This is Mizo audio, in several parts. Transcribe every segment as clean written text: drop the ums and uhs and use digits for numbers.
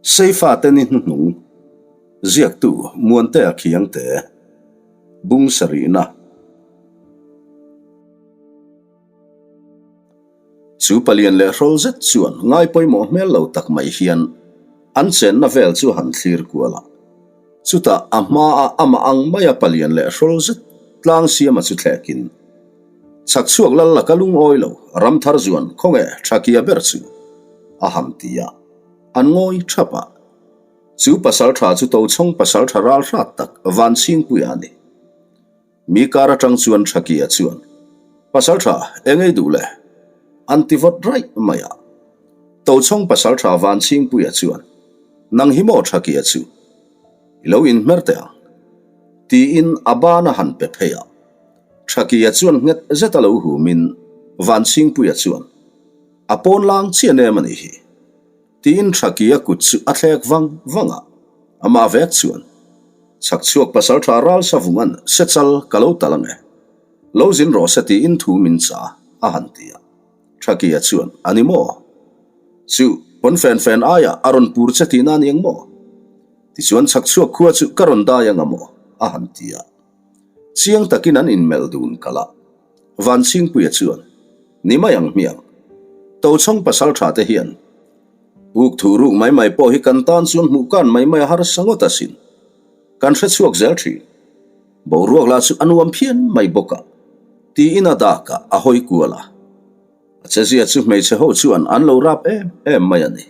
Seifate ni hnuhnung, Ziaktu Muantea Khiangte, Bung sarihna. Chu palian leh hrawl zet chuan ngai pawimawh hmel lo tak mai hian an chenna vel chu han thlir kual a. Chutah a hmaa amah ang maia palian leh hrawl zet tlang siama chu thlekin, Chhak chhuak lal laka lungawi lo Ramthar zuan khawnge Thakia ber chu a han ti a. An ngawi thap a. Chu pasal tha chu Tochhawng pasal tha ral hrat tak Vanchhingpuia a ni. Mi kar atang chuan Thakia chuan, Pasal tha, eng ei duh le? An ti vawt raih mai a. Tochhawng pasal tha Vanchhingpuia chuan, Nang hi maw Thakia chu? I lo inhmer teh ang. Tiin a ban a han pe phei a. Thakia chuan nghet zet a lo humin Vanchhingpuia chuan, A pawn lang chian em a nih hi. Tiin Thakia kut chu a thlek vang vang a, amah vek chuan, Chhak chhuak pasal tha ral savungan sechal ka lo tal ang e. Lo zin rawh se tiin thu min cha a han ti a. Thakia chuan, A ni maw? Chu, pawn fen fen aiah a rawn pur che tihna a ni ang maw? Tichuan chhak chhuak khua chu ka rawn dai ang a maw? a han ti a. Chiang takin an inmelh dun kalh a. Vanchhingpuia chuan, Ni mai ang hmiang. Tochhawng pasal tha te hian puk thu ruk mai mai pawh hi kan tan chuan hmuh kan mai mai a harsa ngawt asin. Kan hre chhuak zel thin. Boruak lah chu a nuam phian mai bawk a, tiin a dak a, a hawi kual a. A chezia chu hmeichhe ho chuan an lo rap em em mai a ni.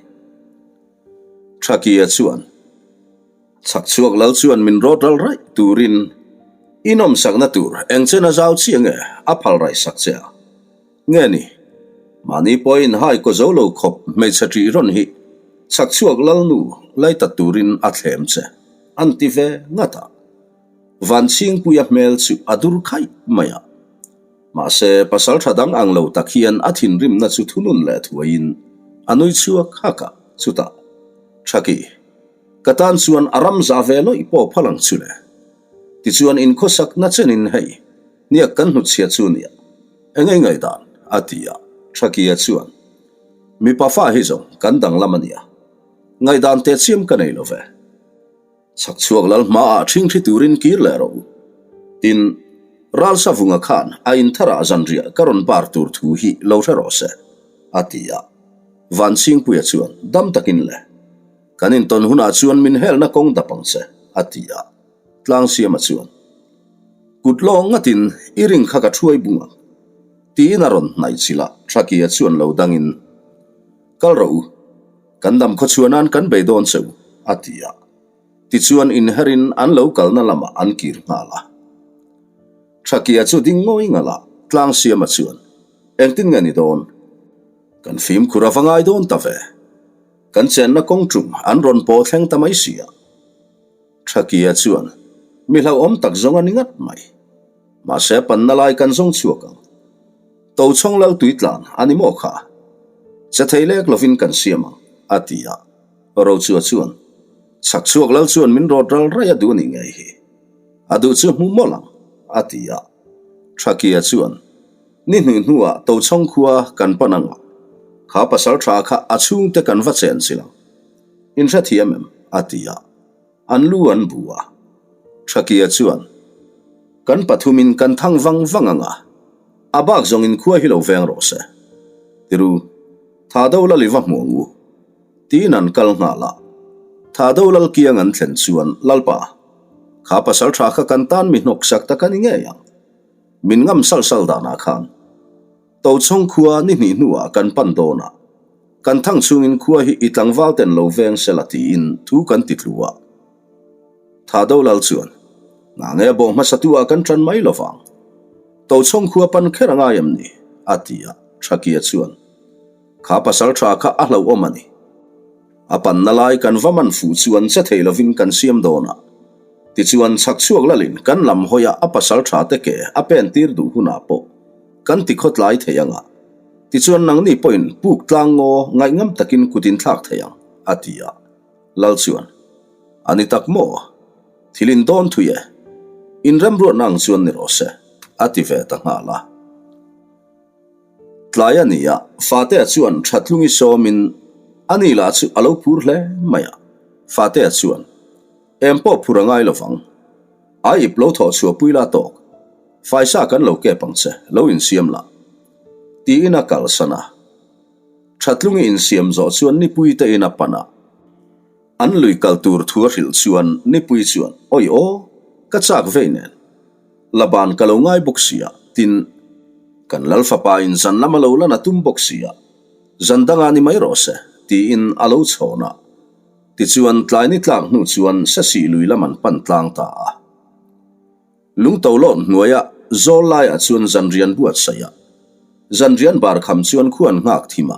Thakia chuan. Chhak chhuak lal chuan min rawt ral raih turin i nawmsakna tur eng chen a zau chiah nge a phal raih sak che a? Nge ni, mahni pawhin hai kaw zo lo khawp hmeichhe ṭih rawn hi chhak chhuak lal nu laitat turin a thlem che an ti ve ngat a. Vanchhingpuia hmel chu a dur khaih mai a. Mahse, pasal tha dang ang lo tak hian a thinrimna chu thunun leh thuaiin a nui chhuak hak a, chutah, Thaki, Ka tan chuan a ram za ve lawih pawh phal ang chu le. Tichuan inkhawsak na chenin hei, hniak kan hnutchhia chu nia. Eng ei ngaihdan? a ti a, Thakia chuan, Mipa fa hi zawng kan danglam a nia. Ngaihdan teh chiam ka nei lo ve. Chhak chhuak lal hmaah ṭhingṭhi turin kir leh rawh u. Tin, Ralsa vunga khan a intharah zanriah ka rawn bar tur thu hi lo hre rawh se, a ti a. Vanchhingpuia chuan dam takin le. Kan intawn hunah chuan min helna kawng dap ang che, a ti a. Tlangsiama chuan, Kut lawng ngatin i ring kha ka thuai bung ang, tiin a rawn hnaih chilh a, Thakia chuan lo dangin, Kal rawh u, kan dam khawchhuah nan kan bei dawn che u, a ti a. Tichuan inherin an lo kalna lamah an kir nghal a. Thakia chu ding ngawi ngalh a, Tlangsiama chuan, Engtin nge ni dawn? Kan fimkhur a va ngai dawn ta ve. Kan chenna kawng tum an rawn paw thleng ta mai si a. Thakia chuan, Mi hlauhawm tak zawng a ni ngat mai. Mahse panna lai kan zawng chhuak ang. Tochhawng lal tui tlan a ni maw kha? Che thei lek lovin kan siam ang, a ti a. Rochua chuan, Chhak chhuak lal chuan min rawt ral raih a duh a nih ngei hi. A duh chu hmu mawlh ang, a ti a. Thakia chuan, Ni hnuh hnuah Tochhawng khua kan pan ang a, kha pasal tha kha a chhungte kan va chen chilh ang. In hrethiam em? a ti a, an lu an bu a. Thakia chuan, Kan pathumin kan thang vang vang ang a, a bak zawngin khua hi lo veng rawh se. Tiru, tha do lal i va hmu ang u. Tiin an kal nghal a. Tha do lal kiang an thlen chuan, Lalpa, kha pasal tha kha kan tan mi hnawksak tak a ni ngei ang. Min ngam sal sal danah khan Tochhawng khua ni hnih hnuah kan pan dawn a, kan thang chhungin khua hi i tlangval ten lo veng sela tiin thu kan ti tlu a. Tha do lal chuan, Nga nge bawh hmasa tu ah kan tan mai lovang. Tochhawng khua pan kher a ngai em ni? a ti a, Thakia chuan, Kha pasal tha kha a hlauhawm a ni. A panna lai kan va man fuh chuan che thei lovin kan siam dawn a. Tichuan chhak chhuak lalin kan lam hawi a a pasal tha te ke a pen tir duh hunah pawh kan ti khawtlai thei ang a. Tichuan nangni pawhin puk tlang ngaw ngaihngam takin kut in thlak thei ang, a ti a. Lal chuan, A ni tak maw? Thil in dawn thui e. In remruatna ang chuan ni rawh se, a ti ve ta nghal a. Tlai a ni a, Fatea chuan Thatlungi sawmin a ni lah chu a lo phur hle mai a. Fatea chuan, Eng pawh phur a ngai lovang. A ip lo thawh chhuah pui la tawk. Faisa kan lo kep ang che, lo insiam la. Tiin a kalsan a. Thatlungi insiam zawh chuan nipui te in a pan a. An lui kal tur thu a hrilh chuan nipui chuan, Awi aw, ka chak vei nen. Laban ka lo ngai bawk sia, tin, kan lal fapa in zan lam a lo lan a tum bawk sia, zan dangah ni mai rawh se, tiin a lo chhawn a. Tichuan, tlai ni tlak hnu chuan Sasih lui lam an pan tlang ta a. Lungtolawt hnuaia zawl laiah chuan zanrian buatsaih a, zanrian bar kham chuan khu an nghak thim a.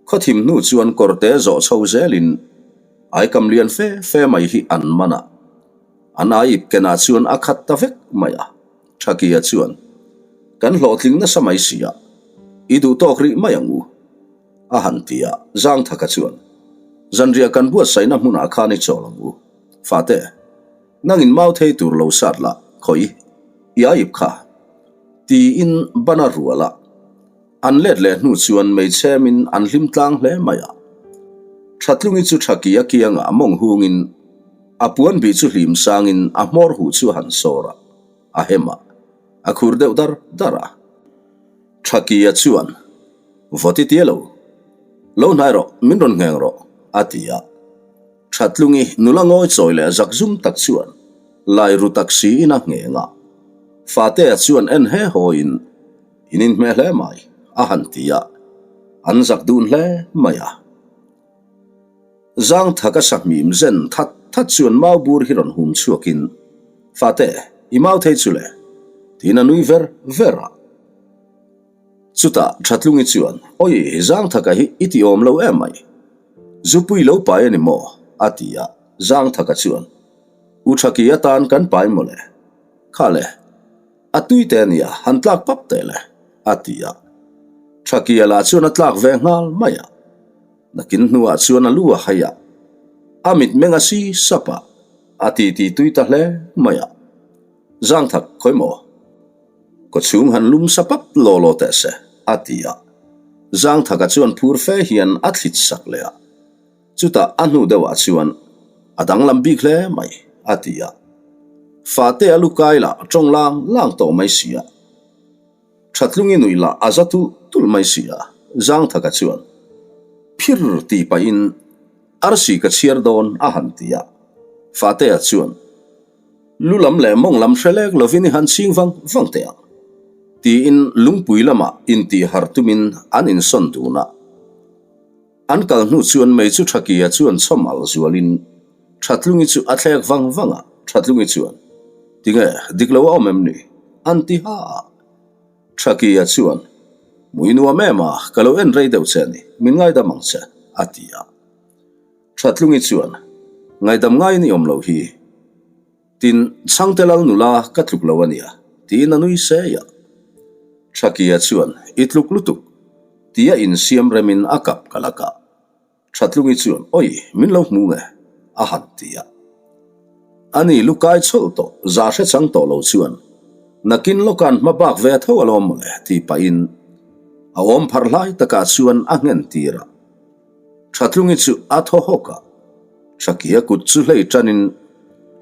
Khaw thim hnu chuan kawrte zawh chho zelin aikam lian fe fe mai hi an man a. An aip kenah chuan a khat ta vek mai a. Thakia chuan, Kan hlawhtling nasa mai si a, i duh tawk rih mai ang u. A han ti a, Zangthaka chuan, Zanriah kan buatsaihna hmunah khan i chawl ang u. Fate, nangin mau thei tur lo sat la, khawi, i aip kha. Tiin ban a rual a. An let leh hnu chuan meichhemin an hlim tlang hle mai a. Thatlungi chu Thaki a kiangah mawng hungin a puan bih chu hlim sangin a hmawr huh chu a han sawr a, a hem a, a khur deuh dar dar a. Thakia chuan, Vaw ti tia lo. Lo hnai rawh, min rawn ngheng rawh, a ti a. Thatlungi nula ngawi chawi leh zak zum tak chuan lai ru tak siin a ngheng a. Fatea chuan en he hawiin, In inhmeh hle mai, a han ti a. An zak dun hle mai a. Zang thaka sahmim zen that that chuan mau bur hi rawn hum chhuakin, Fate, i mau thei chu le? tiin a nui ver ver a. Chutah Thatlungi chuan, Awi, Zangthaka hi i ti awm lo em mai. Zupui lo pai a ni maw? a ti a. Zangthaka chuan, U Thaki atan kan pai mawle. Kha le, a tui te a nia, han tlak pap teh le, a ti a. Thakia lah chuan a tlak ve nghal mai a. Nakin hnuah chuan a lu a hai a, a mitmeng a si sap a, a titi tui ta hle mai a. Zangthak, khawi maw? Kawchhung han lum sa pap law law teh se, a ti a. Zangthaka chuan phur fe hian a thlit sak leh a. Chutah a hnu deuhah chuan, A danglam bik hle mai, a ti a. Fate a lu kai lah tawng lang lang tawh mai si a. Thatlungi nuih lah a za tulh tulh mai si a, Zangthaka chuan, Phir tih pahin arsi ka chhiar dawn a han ti a. Fatea chuan, Lu lam leh mawng lam hre lek lovin i han chhing vang vang teh ang, tiin lungpui lamah intih harh tumin an insawn dun a. An kal hnu chuan mei chu Thakia chuan chhawm al zualin Thatlungi chu a thlek vang vang a, Thatlungi chuan, Tinge, dik lo a awm em ni? an ti ha a. Thakia chuan, Mui nuam em a, ka lo en rei deuh che a ni, min ngaidam ang che, a ti a. Thatlungi chuan, Ngaidam ngaiin i awm loh hi. Tin, Chhangte lal nula ka tluk lo a nia, tiin a nui sei a. Thakia chuan, I tluk lutuk, tia insiam remin a kap ka la kah. Thatlungi chuan, Awi, min lo hmu nge? a han ti a. Ani lu kai chawlh tawh, za hre chang tawh lo chuan, Nakin lawka'n hma bak ve tho alawm mawle, ti pahin a awm pharh hlai takah chuan a nghen tir a. Thatlungi chu a thaw hawk a, Thakia kut chu hlei tanin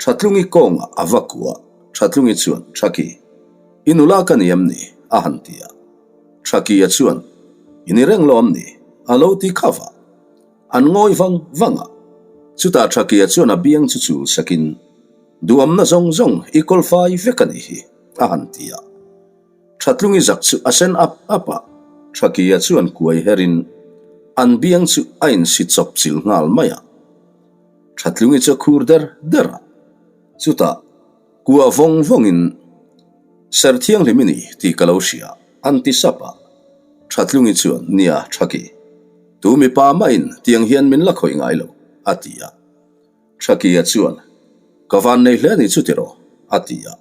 Thatlungi kawngah a va kuah. Thatlungi chuan, Thaki, i nula ka ni em ni? a han ti a. Thakia chuan, I ni reng lo am ni? a lo ti kha va. An ngawi vang vang a. Chutah Thakia chuan a biang chu chul sakin, Duamna zawng zawng i kawl fai vek a nih hi, a han ti a. Thatlungi zak chu a sen ap ap a, Thakia chuan kuai herin an biang chu a insi chawp chilh nghal mai a. Thatlungi chu a khur der der a, chutah kua vawng vawngin, Ser thianghlim i ni tih ka lo hria, an ti sap a. Thatlungi chuan, Nia, Thaki, tu mipa mahin tiang hian min la khawih ngai lo, a ti a. Thakia chuan, Ka van nei hle ni chu tiraw? a ti a.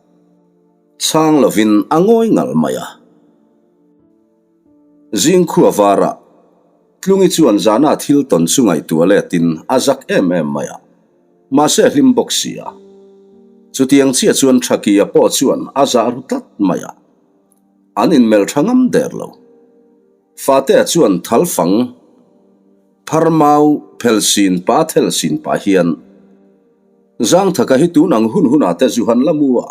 Chhang lovin a ngawi ngal mai a. Zingkhua varah Tlungi chuan zana thil tawn chu ngaihtuah letin a zak em em mai a, mahse a hlim bawk si a. Chutiang chiah chuan Thakia pawh chuan a zah ru tlat mai a. An inmelh tha ngam der lo. Fatea chuan thal fang phar mau. phel sin pa thel sin pah hian, Zangthaka hi tun ang hun hunah te zu han la mu a,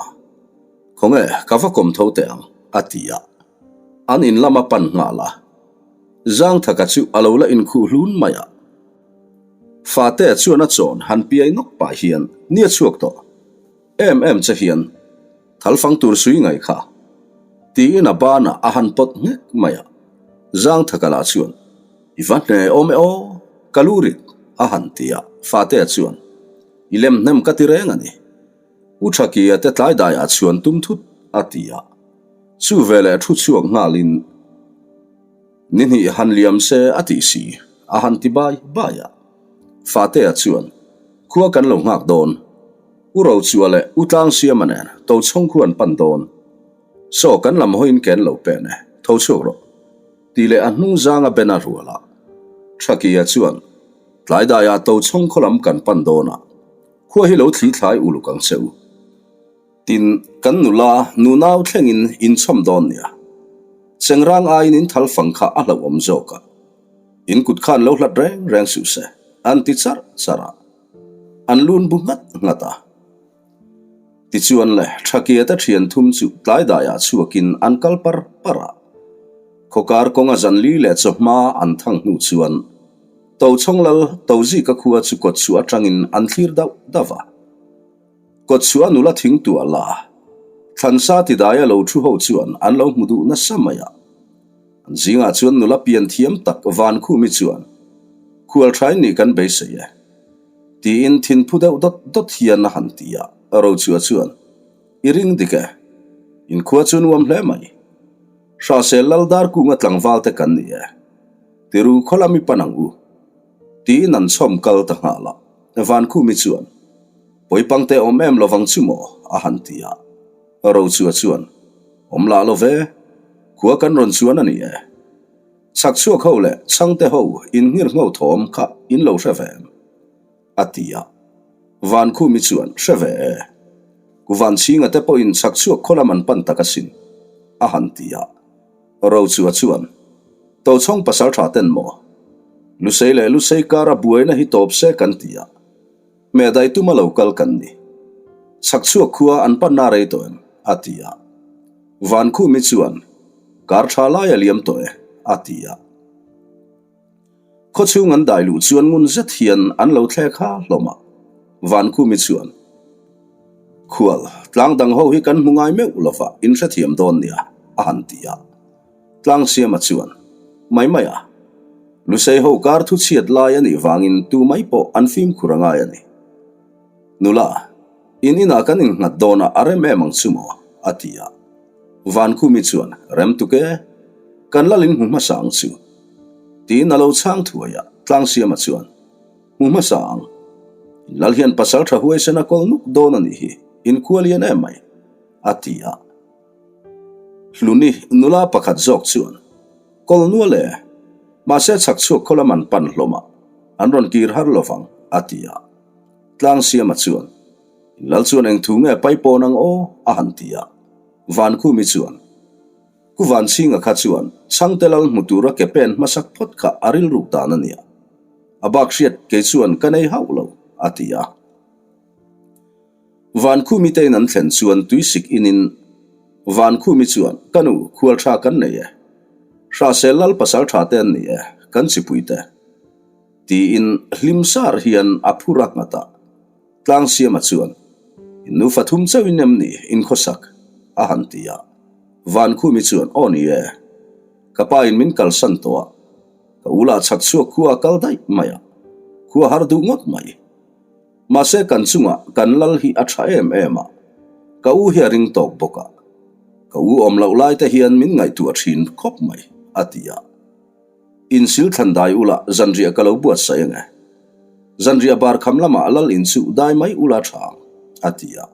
khawnge ka va kawm tho teh ang, a ti a. An in lama pan nghal a. Zangthaka chu a lo la inkhuh hlun mai a. Fate chuan a chawn han piai nawk pah hian, Nia chhuak tawh. Em em che hian thal fang tur sui ngai kha. Tiin a banah a han pawt nghek mai a. Zangthaka lah chuan, I va hne awm e aw, ka lu rit, a han ti a. Fate chuan, I lem hnem ka ti reng a ni. U Thakia te tlai daiah chhuan tum thut, a ti a. Chu veleh thu chhuak nghalin, Ni hnih han liam se a tih si, a han ti bai bai a. Fatea chuan, Khua kan lo nghak dawn. U Rochua leh U Tlangsiama nen Tochhawng khu an pan dawn. Saw kan lam hawiin ken lo pen e, tho chhuak rawh. Tih leh a hnung zanga ben a rual a. Thakia chuan, Tlai daiah Tochhawng khaw lam kan pan dawn a, khua hi lo thli thlai uluk ang che u. Tin, kan nula nunau thlengin inchawm dawn nia. Chengrang aiin in thal fang kha a hlauhawm zawk a. In kut khan lo hlat reng reng suh se, an ti charh charh a. An lun bu nghat nghat a. Tichuan le, Thakiata thian thum chu tlai daiah chhuakin an kal par par a. Khawkar kawnga zanli leh chawhma an thang hnu chuan Tochhawng lal Tozika khua chu kawtchhuah atangin an thlir dauh dauh a. Kawtchhuah nula thing tuah la, thlansa tidaia lo thu ho chuan an lo hmu duh nasa mai a. An zingah chuan nula pian thiam tak Vankhumi chuan, Khualthain nih kan beisei e. Tiin thinphu deuh dawt dawt hian a han ti a, Rochua chuan, I ring dik e. Inkhua chu nuam hle mai. Hrahsel lal dar kunga tlangval te kan ni e. Tiru khaw lam i pan ang u. Tiin an chhawm kal ta nghal a, Vankhumi chuan, Pawipang te awm em lovang chu maw? a han ti a, Rochua chuan, Awm lah lo ve, khua kan rawn chuan a ni e. Chhak chhuak ho leh chhangte ho in nghir ngho thawm kha in lo hre ve em? A ti a. Vankhumi chuan, Hre ve e. Ku Vanchhinga te pawhin chhak chhuak khaw lam an pan tak asin, a han ti a. Rochua chuan, Tochhawng pasal tha ten maw? Lusei leh Lusei kara buaina hi tawp se kan ti a. Hmeh daih tuma lo kal kan ni. Chhak chhuak khua an panna rei tawh em? a ti a. Vankhumi chuan, Kar tha lai a liam tawh e, a ti a. Khawchhung an dai luh chuan ngun zet hian an lo thlek ha hlawm a. Vankhumi chuan, Khual, tlang dang ho hi kan hmu ngai meuh lova in hrethiam dawn nia, a han ti a. Tlangsiama chuan, Mai mai a, Lusei ho kar thu chhiat lai a nih vangin tu mai pawh an fimkhur a ngai a ni. Nula, in inah kan innghat dawn a, a rem em ang chu maw? a ti a. Vankhumi chuan, Rem tuk e, kan lal in hmu hmasa ang chu. Tiin a lo chhang thuai a, Tlangsiama chuan, Hmu hmasa ang. In lal hian pasal tha huaisen a kawl nuk dawn a nih hi, in khua lian em mai, a ti a. Hluni nula pakhat zawk chuan, Kawl nual e, mahse chhak chhuak khaw lam an pan hlawm a, an rawn kir har lo vang, a ti a. Tlangsiama chuan, In lal chuan eng thu nge pai pawn ang aw? a han ti a. Vankhumi chuan, Ku Vanchhinga kha chuan Chhangte lal hmu tura ke pen hmasak phawt kha a rilruk dan a nia. A bak hriat kei chuan ka nei hauh lo, a ti a. Vankhumi te in an thlen chuan tuisik inin Vankhumi chuan, Ka nu, khual tha kan nei e. Hrahsel lal pasal tha te an ni e, kan chipui te. Tiin hlim sar hian a phur a nghat a. Tlangsiama chuan, In nufa thum chauhin em ni in khawsak? a han ti a. Vankhumi chuan, Aw ni e. Ka pa in min kalsan tawh a. Ka u lah chhak chhuak khua a kal daih mai a. Khua har duh ngawt mai. Mahse kan chungah kan lal hi a tha em em a, ka u hi a ring tawk bawk a, ka u awm loh lai te hian min ngaihtuah thin khawp mai, a ti a. Insil thlan dai ula zanriah ka lo buatsaih ang e. Zanriah bar kham lamah lal inchuh dai mai ula tha ang, a ti a.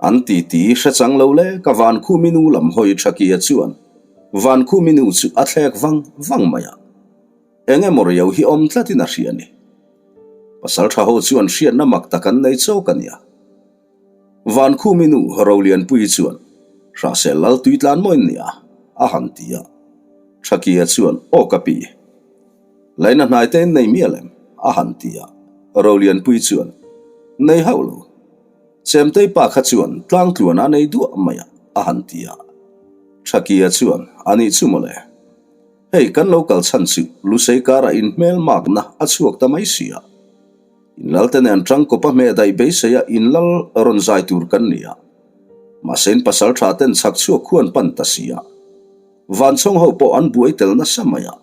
An titi hre chang lo le ka Vankhumi nu lam hawi Thakia chuan Vankhumi nu chu a thlek vang vang mai a. Eng emaw riau hi awm tlatin a hria a ni. Pasal tha ho chuan hriatna mak tak an nei chawk a nia. Vankhumi nu Rolianpuii chuan Hrahsel lal tui tlan maw in nia? a han ti a. Thakia chuan Aw ka pi. Laina hnai te in nei mial em? a han ti a, Rolianpui chuan, Nei hauh lo. Chemtei pa kha chuan tlang tluan a nei duah mai a, a han ti a. Thakia chuan, A nih chu mawle. Hei kan lo kal chhan chu Lusei karah in hmel makna a chhuak ta mai si a. In lal te nen tangkawp a hmeh daih beisei a in lal rawn zai tur kan ni a. Mahse in pasal tha ten chhak chhuak khuan pan ta si a. Vanchhawng ho pawh an buai tel nasa mai a.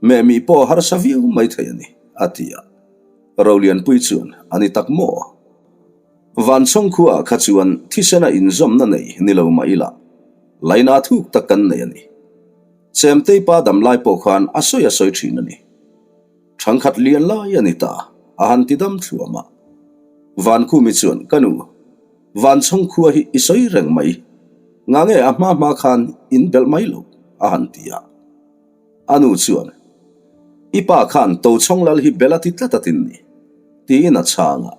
Meh mih pawh a harsa viau mai thei a ni, a ti a. Rolianpui chuan, A ni tak maw? Vanchhawng khuaah kha chuan thisena inzawmna nei ni lo mah ila, laina thuk tak kan nei a ni. Chemtei pa damlai pawh khan a sawi a sawi thin a ni. Thangkhat lian lai a ni ta, a han ti dam thluam a. Vankhumi chuan, Ka nu, Vanchhawng khua hi i sawi reng mai. Nga nge a hma hma khan in belh mai lo, a han ti a. A nu chuan, I pa khan Tochhawng lal hi bel a ti tlat a tin ni, tiin a chhang a.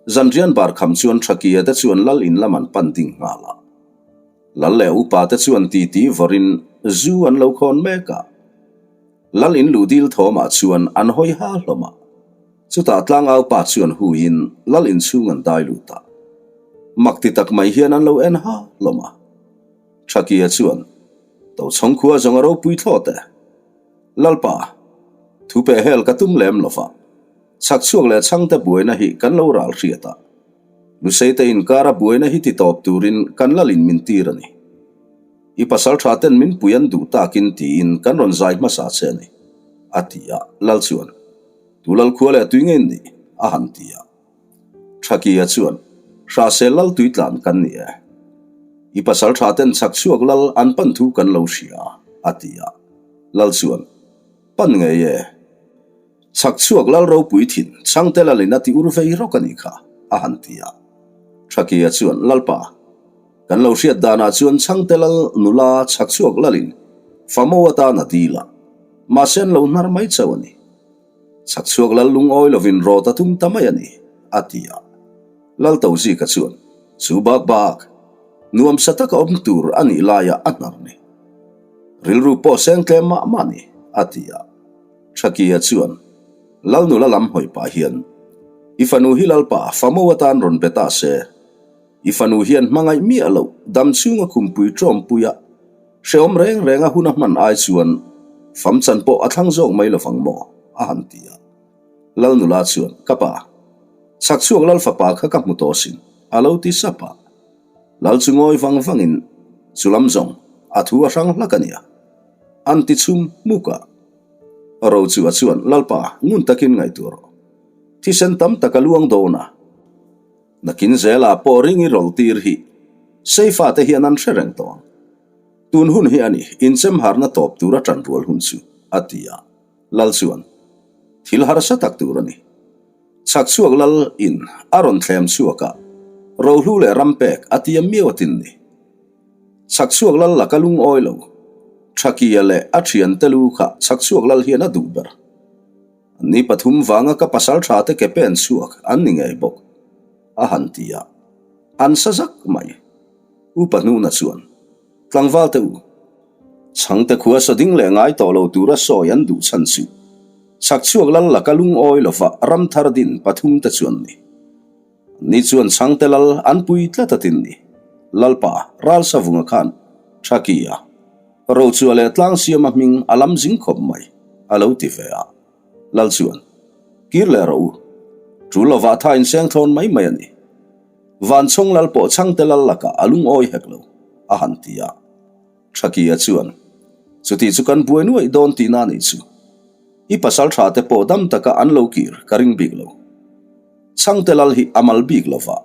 Zanrian bar kham chuan Thakia te chuan lal in lam an pan ding nghal a. Lal leh upa te chuan titi vawrin zu an lo khawn mek a. Lal in luh dil thawmah chuan an hawi ha hlawm a. Chutah tlangau pa chuan huiin lal in chhung an dai lut a. Mak ti tak mai hian an lo en ha hlawm a. Thakia chuan, Tochhawng khua zawng a ropui thlawt e. Lalpa, thu peh hel ka tum lem lo va. Chhak chhuak leh chhangte buaina hi kan lo ral hriat a. Luseite inkara buaina hi ti tawp turin kan lalin min tir a ni. I pasal tha ten min pui an duh takin tiin kan rawn zai hmasa che a ni, a ti a. Lal chuan, Tu lal khua leh tui nge in nih? a han ti a. Thakia chuan, Hrahsel lal tui tlan kan ni e. I pasal tha ten chhak chhuak lal an pan thu kan lo hria a, a ti a. Lal chuan, Pan ngei e. Chhak chhuak lal ropui thin chhangte lalin a ti ur vei rawk a nih kha, a han ti a. Thakia chuan, Lalpa, kan lo hriat danah chuan chhangte lal nula chhak chhuak lalin famo atan a dil a, mahse an lo hnar mai chauh a ni. Chhak chhuak lal lungawi lovin rawt a tum ta mai a ni, a ti a. Lal Tozika chuan, Chu bak bak, nuamsa taka awm tur a nih laia a hnar ni. Rilru pawh seng tlem mah mah ni, a ti a. Thakia chuan, Lal nula lam hawi pah hian, I fanu hi Lalpa famo atan rawn be ta se. I fanu hian hmangaih miah loh dam chhunga khumpui tawmpui a, hrehawm reng renga hun a hman ai chuan fam chan pawh a thlang zawk mai lovang maw? a han ti a. Lal nula chuan, Ka pa, chhak chhuak Lal fapa kha ka hmu tawh sin, a lo ti sap a. Lal chu ngawi vang vangin, Chu lam zawng, a thu a hrang hlak a nia. An ti chhum hmuk a. Rochua chuan, Lalpa, ngun takin ngaihtuah rawh. Thisen tam tak a luang dawn a. Nakin zelah pawh ring i rawlh tir hi Seifa te hian an hre reng tawh ang. Tun hun hi a ni, inchem harna tawp tura tan rual hun chu, a ti a. Lal chuan, Thil harsa tak tur a ni. Chhak chhuak lal in a rawn thlem chhuak a, rohlu leh ram pek a tiam miau a tin ni. Chhak chhuak lal laka lungawi lo, Thakia leh a thiante lu kha chhak chhuak lal hian a duh ber. Ni pathum vanga ka pasal tha te ke pen chhuak an ni ngei bawk, a han ti a. An sa zak mai. Upa hnuna chuan, Tlangval te u, chhangte khua saw ding leh ngai tawh lo tura sawi an duh chhan chu chhak chhuak lal laka lungawi lova ram thar din pathum te chuan ni. Ni chuan chhangte lal an pui tlat a tin ni. Lalpa, Ralsavunga khan Thaki a Rochua leh Tlangsiama hming a lam zing khawp mai, a lo ti ve a. Lal chuan, Kir leh rawh u. Tul lovah tha inseng thlawn mai mai a ni. Vanchhawng lal pawh chhangte lal lakah a lungawi hek lo, a han ti a. Thakia chuan, Chuti chu kan buai nuaih dawn tihna a nih chu. I pasal tha te pawh dam taka an lo kir ka ring bik lo. Chhangte lal hi a mal bik lova.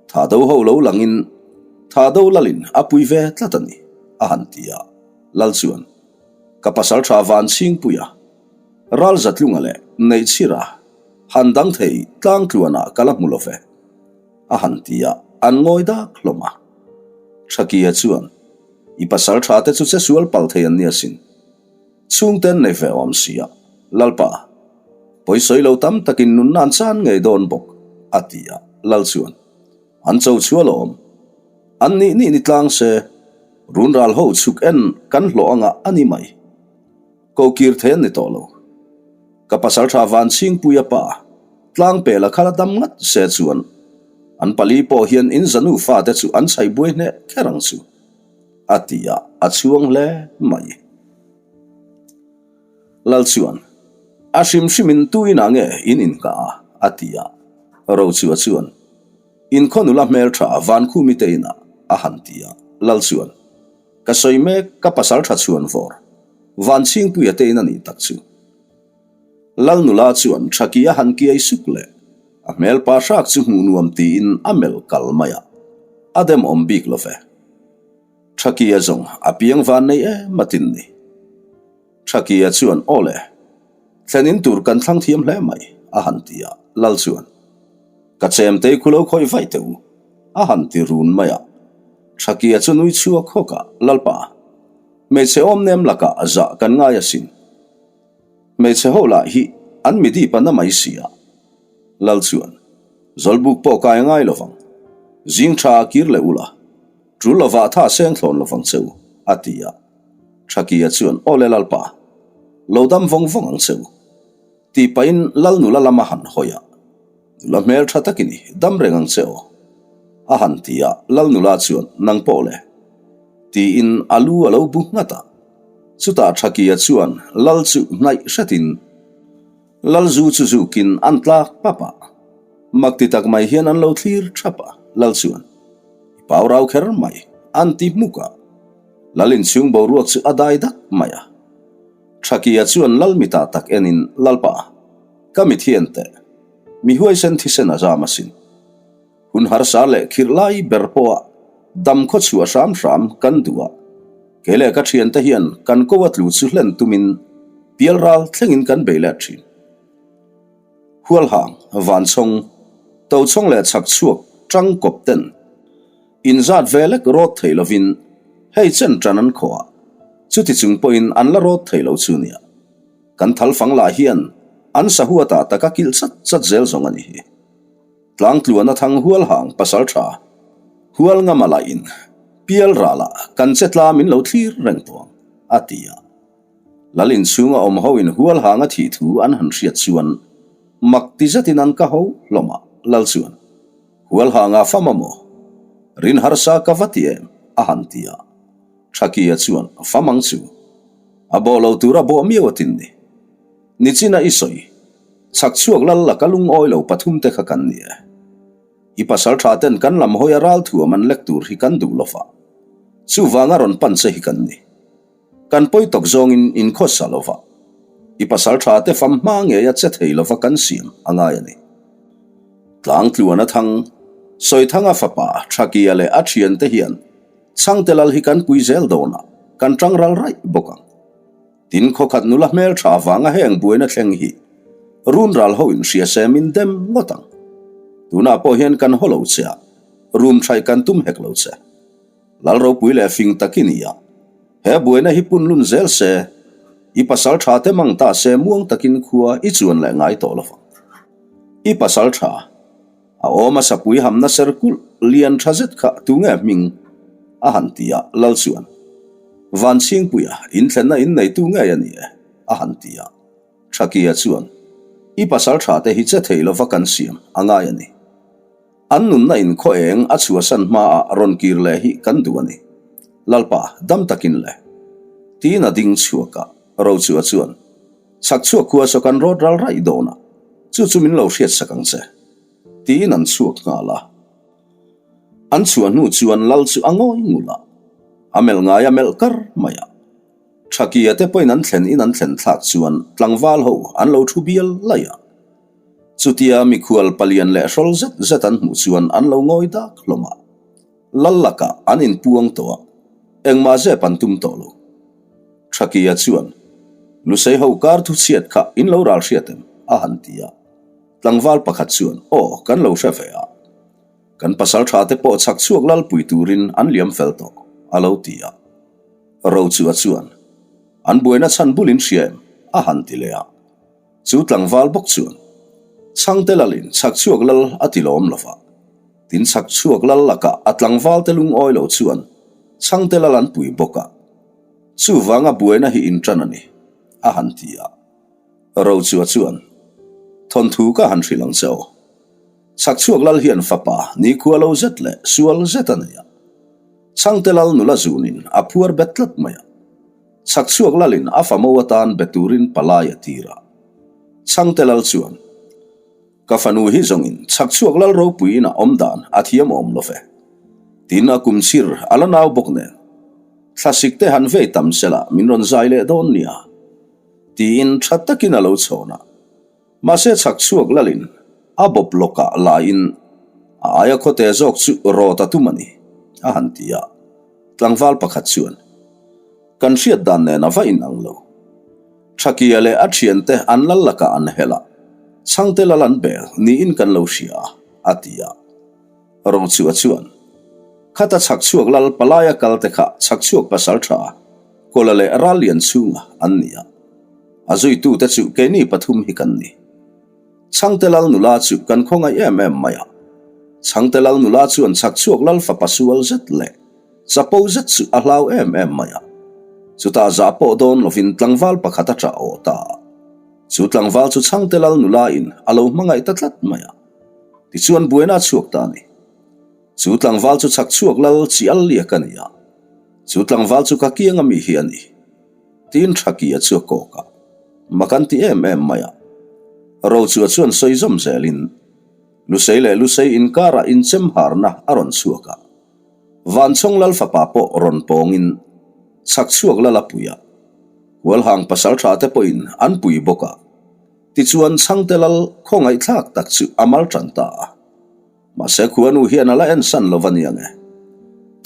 Tha do ho lo langin Tha do lalin a pui ve tlat a ni, a han ti a. Lal chuan, Ka pasal tha van chhingpui a, ral zatlunga leh neihchhira han dang thei tlang tluanah ka la hmu lo ve, a han ti a, an ngawi dak hlawm a. Thakia chuan, I pasal tha te chu che sual pal thei an ni asin. Chhungten nei ve awm si a, Lalpa, pawisawi lo tam takin nunna an chan ngei dawn bawk, a ti a. Lal chuan, An cho chu alawm. An nih nih ni tlang se, run ral ho chhuk en kan hlawh anga a ni mai. Ko kir thei an ni tawh lo. Ka pasaltha Vanchhingpuia pa Tlangpela kha la dam ngat se chuan an pali pawh hian in zanu fate chu an chhai buai hneh kher ang chu, a ti a, a chhuang hle mai. Lal chuan, A hrim hrimin tu inah nge in inngah a? a ti a. Rochua chuan, In khaw nula hmeltha Vankhumi te inah, a han ti a. Lal chuan, Ka sawi mek, ka pasal tha chhuan vawr. Vanchhingpuia te in a nih tak chu. Lal nula chuan Thaki a han kiai suk leh a hmelpa hrak chu hmuh nuam tiin a melh kal mai a, a dem awm bik lo ve. Thakia zawng a piang van nei em a tin ni. Thakia chuan aw le, thlen in tur kan thlang thiam hle mai, a han ti a, Lal chuan, Ka chemtei khu lo khawih vaih teh u, a han ti run mai a. Thakia chu nui chhuak hawk a, Lalpa, hmeichhe awm nem lakah zah kan ngai asin. Hmeichhe ho lah hi an mi dip a na mai si a. Lal chuan, Zawlbuk pawh kai ngai lovang. Zing tha a kir leh ula, tul lovah tha seng thlawn lovang che u, a ti a. Thakia chuan, Aw le Lalpa, lo dam vawng vawng ang che u. Tih pahin Lal nula lam a han hawi a, Nula hmel tha tak i ni, dam reng ang che aw. A han ti a, Lal nula chuan, Nang pawh le. Tiin a lu a lo bu nghat a. Chutah Thakia chuan Lal chu hnaih hretin Lal zu chu zukin an tlak pap a. Mak ti tak mai hian an lo thlir thap a, Lal chuan, I pau rau kher mai, an ti hmuk a. Lal inchhung boruak chu a dai dak mai a. Thakia chuan Lal mitah tak enin, Lalpa, ka mi thian teh. Mi huaisen thisen a zam asin. Hun harsa leh khirh lai ber pawha dam khaw chhuah hram hram kan duh a, kei leh ka thiante hian kan ko a tlu chu hlen tumin pial ral thlengin kan bei let thin. Hualhang, Vanchhawng, Tochhawng leh Chhakchhuak tang kawp ten inzat ve lek rawt thei lovin hei chen tan an khawh a, chuti chung pawhin an la rawt thei lo chu nia. Kan thalfang lah hian an sahuatah taka kilh chat chat zel zawng a ni hi. Tlangtluana thang hual hang pasal tha hual ngama lah in pial ral ah kan che tla min lo thlir reng tawh ang, a ti a. Lal inchhunga awm ho in hual hang a thih thu an han hriat chuan mak ti zetin an ka ho hlawm a, Lal chuan, Hual hang ah fam a maw? Rin harsa ka va ti em? a han ti a. Thakia chuan, Fam ang chu. A bawh lo tur a bawh miau a tin ni. Nichina i sawi. Chhak chhuak lal laka lungawi lo pathum te kha kan ni e. I pasal tha ten kan lam hawi a ral thuam an lek tur hi kan duh lo va. Chuvanga rawn pan che hi kan ni. Kan pawi tawk zawngin in khawsa lo va. I pasal tha te fam hma ngei a che thei lo va kan siam a ngai a ni. Tlang tluan a thang, Sawithanga fapa Thakia leh a thian te hian Chhangte lal hi kan pui zel dawn a, kan tang ral raih bawk ang. Tin khawkhat nula hmel tha vanga heng buaina thleng hi run ral ho in hria se min dem ngawt ang. Tunah pawh hian kan haw lo che a, rum thaih kan tum hek lo che. Lal ropui leh fing tak i ni a, he buaina hi pun lun zel se, i pasal tha te mang ta se muang takin khua i chuan leh ngai tawh lovang. I pasal tha. A awm a sapui hamna ser kulh lian tha zet kha tunge hming? a han ti a, Lal chuan, Vanchhingpuia inthlenna in neitu ngei a ni e, a han ti a. Thakia chuan, I pasal tha te hi che thei lova kan siam a ngai a ni. An nunna in khaw eng a chhuahsan hmaah rawn kir leh hi kan duh a ni. Lalpa, dam takin le. Tiin a ding chhuak a, Rochua chuan, Chhak chhuak khua saw kan rawt ral raih dawn a, chu chu min lo hriat sak ang che, tiin an chhuak nghal a. An chhuah hnu chuan Lal chu a ngawi ngul a, a melh ngai a melh kar mai a. Thakia te pawhin an thlen in an thlen thlak chuan tlangval ho an lo thu bial laih a. Chutia mikhual palian leh hrawl zet zet an hmuh chuan an lo ngawi dak hlawm a. Lal lakah an inpuang tawh a, engmah zep an tum tawh lo. Thakia chuan, Lusei ho kar thu chhiat kha in lo ral hriat em? a han ti a. Tlangval pakhat chuan, Aw, kan lo hre ve a. Kan pasal tha te pawh chhak chhuak lalpui turin an liam fel tawh, a lo ti a. Rochua chuan, An buaina chhan bul in hria em? a han ti leh a. Chu tlangval bawk chuan, Chhangte lalin chhak chhuak lal a ti lawm lo va. Tin chhak chhuak lal lakah a tlangvalte lungawi lo chuan Chhangte lal an pui bawk a. Chuvanga buaina hi inṭan a ni, a han ti a. Rochua chuan, Thawnthu ka han hrilh ang che aw. Chhakchhuak lal hian fapa nikhua lo zet leh sual zet a nei a. Chhangte lal nula zunin a phuar bet tlat mai a. Chhakchhuak lalin a famo atan be turin palai a tir a. Chhangte lal chuan, Ka fanu hi zawngin chhakchhuak lal ropuiin a awm dan a thiam awm lo ve. Tin a kum chhir a la nau bawk nen. Thlasik te han vei tam sela min rawn zai leh dawn nia. Tiin tha takin a lo chhawn a. Mahse chhakchhuak lalin a bawp lawkah laiin a aia khawte zawk chu rawt a tum a ni, a han ti a. Tlangval pakhat chuan, Kan hriat dan nen a va inang lo. Thakia leh a thiante an lal lakah an hel a, chhangte lal an bel niin kan lo hria a, a ti a. Rochua chuan, Khata chhakchhuak lal palaia kalte kha chhakchhuak pasal tha Kawla leh Rallian chhunga an ni a. A zuitute chu keini pathum hi kan ni. Chhangte lal nula chu kan khawngaih em em mai a. Chhangte lal nula chuan chhakchhuak lal fapa sual zet leh chapo zet chu a hlau em em mai a. Chutah zah pawh dawn lovin tlangval pakhat a ṭah awh ta a. Chu tlangval chu Chhangte lal nula in a lo hmangaih ta tlat mai a. Tichuan buaina a chhuak ta a ni. Chu tlangval chu chhakchhuak lal chi al liak a ni a. Chu tlangval chu ka kiang a mi hi a ni. Tiin Thakia chu a kawk a, mak an ti em em mai a. Rochua chuan sawi zawm zelin Lusei leh Lusei inkarah inchem harna a rawn chhuak a. Vanchawng lal fapa pawh rawn pawngin chhakchhuak lal a pui a. Hualhang pasal tha te pawhin an pui bawk a. Tichuan Chhangte lal khawngaihthlak tak chu a mal tan ta a. Mahse khuanu hian a la ensan lo va nia nge.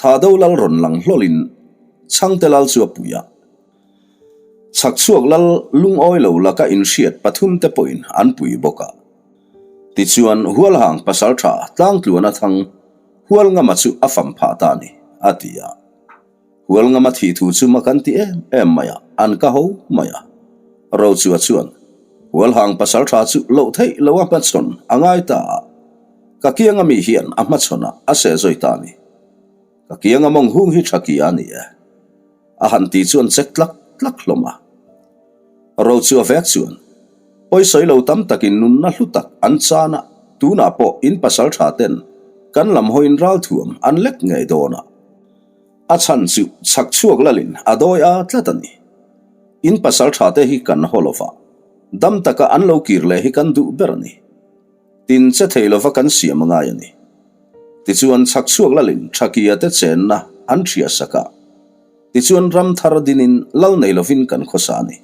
Thado lal rawn lang hlawlin Chhangte lal chu a pui a. Chhakchhuak lal lungawi lo laka inhriat pathum te pawhin an pui bawk a. Tichuan Hualhang pasaltha Tlangtluana thang Hualngama chu a fam phah ta a ni, a ti a. Hualngama thih thu chu mak an ti em em mai a, an ka ho mai a. Rochua chuan, Hualhang pasaltha chu loh theih lo a hmachhawn a ngai ta a, ka kianga mi hian a hmachhawn a a seh zawi ta a ni. Ka kianga mawng hung hi tha kia a ni e. A han ti chuan chek tlak tlak hlawm a. Rochua vek chuan, Pawisawi lo tam takin nunna hlu tak an chan a, tunah pawh in pasaltha ten kan lam hawiin ralthuam an lek ngei dawn a. A chhan chu chhak chhuak lalin a dawi a tlat a ni. In pasal tha te hi kan haw lova, dam taka an lo kir leh hi kan duh ber a ni. Tin che thei lova kan siam a ngai a ni. Tichuan chhak chhuak lalin Thakia te chenna an ṭhiah sak a. Tichuan ram thar dinin lal nei lovin kan khawsa a ni.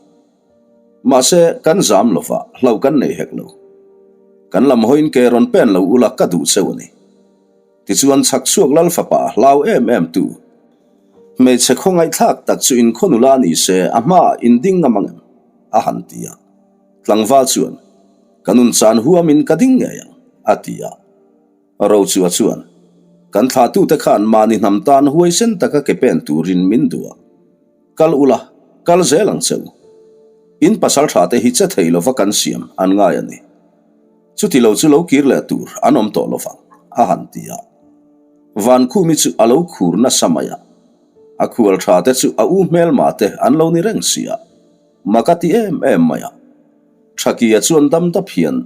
Mahse kan zam lova hlauh kan nei hek lo. Kan lam hawiin ke rawn pen lo ula ka duh cheu a ni. Tichuan chhakchhuak lal fapa hlau em em tu hmeichhe khawngaihthlak tak chu in khawnula ni se a hmaah in ding ngam ang em? a han ti a. Tlangval chuan, Ka nun chan huamin ka ding ngei ang, a ti a. Rochua chuan, Kan thlahtute khan mahni hnam tan huaisen taka ke pen turin min duh a. Kal ula, kal zel ang che u. In pasal tha te hi che thei lova kan siam an ngai a ni. Chuti lo chu lo kir leh tur an awm tawh lovang, a han ti a. Vankhumi chu a lo khur nasa mai a. A khual tha te chu a u hmelma te an lo ni reng si a. Mak a ti em em mai a. Thakia chuan dam dap hian,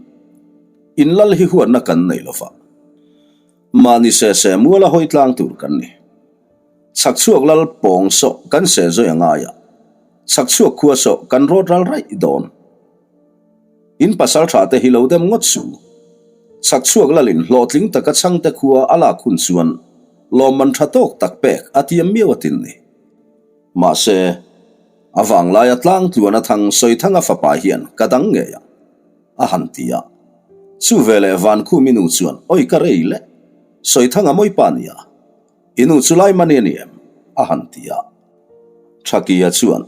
In lal hi huatna kan nei lova. Mahni se se muala hawi tlang tur kan ni. Chhakchhuak lal pawng sawh kan se zawi a ngai a, chhakchhuak khua sawh kan rawt ral raih dawn. In pasal tha te hi lo dem ngawt su. Chhakchhuak lalin hlawhtling taka chhangte khua a lak hun chuan lawmman tha tawk tak pek a tiam miau a tin ni. Mahse, a vanglaia tlang tluan a thang Sawithanga fapa hian ka dang ngei ang, a han ti a. Chu veleh Vankhumi nu chuan awi ka rei le, Sawithanga mawipa nia. I nu chu lai mani a ni em? a han ti a. Thakia chuan,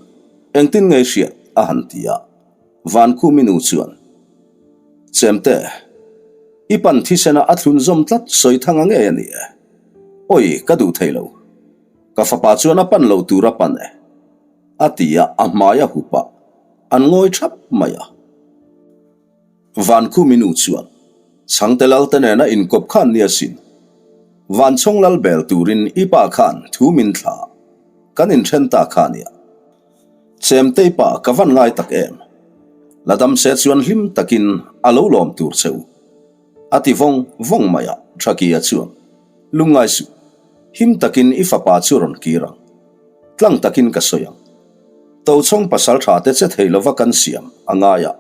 Engtin ngei hriat? a han ti a. Vankhumi nu chuan, Chemte, i pan thisena a thlun zawm tlat Sawithanga ngei a ni e. Awi, ka duh thei lo. Ka fapa chuan a pan lo tur a pan e. A ti a, a hmai a hup a, an ngawi thap mai a. Vankhumi nu chuan, Chhangte Lalte nena inkawp khan nia sin. Vanchhawng lal bel turin i pa khan thu min thla a, kan inthen ta kha nia. Chemtei pa ka van ngai tak em? La dam se chuan hlim takin a lo lawm tur che u. A ti vawng vawng mai a, Thakia chuan, Lungngai suh, him takin i fapa chu rawn kir ang. Tlang takin ka sawi ang. Tochhawng pasal tha te che thei lova kan siam a ngai a.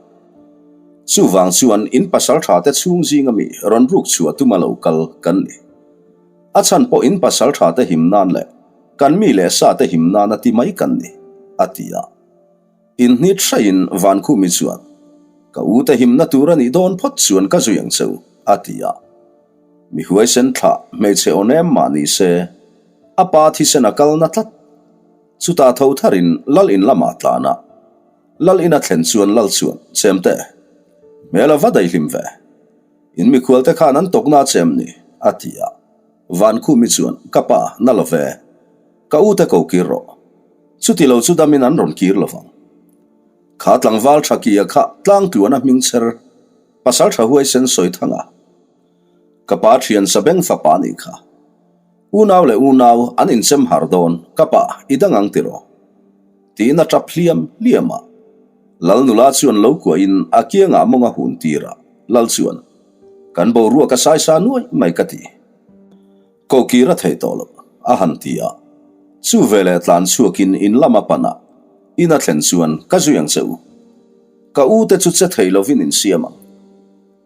Chuvang chuan in pasal tha te chhung zinga mi rawn ruk chhuah tuma lo kal kan ni. A chhan pawh in pasal tha te him nan leh kan mi leh sa te him nan a ti mai kan ni, a ti a. Inhnit hraiin Vankhumi chuan, Ka u te himna tur a nih dawn phawt chuan ka zui ang che u, a ti a. Mi huaisen thlah hmeichhe aw nem mah ni se, a pa thisen a kal na tlat. Chutah tho tharin Lal in lamah tlan a. Lal in a thlen chuan Lal chuan, Chemte, hmel a va daihlim ve. In mikhualte khan an tawkna a chem ni, a ti a. Vankhumi chuan, Ka pa, na lo ve. Ka u te ko kir rawh. Chuti lo chu damin an rawn kir lo vang. Kha tlangval tha kia kha tlang tluan a hming chher pasal tha huaisen sawi thang a. Ka pa thian Sabeng fapa nih kha. Unau leh unau an inchem har dawn, ka pa i dang ang tiraw? Tiin a tap hliam hliam a. Lal nula chuan lo kuahin a kiangah mawng a hun tir a, Lal chuan, Kan boruak a saisa nuai mai ka ti. Kokir a thei tawh lo, a han ti a. Chu veleh tlan chhuakin in lam a pan a, in a thlen chuan ka zui ang che u. Ka u te chu che thei lovin in siam ang.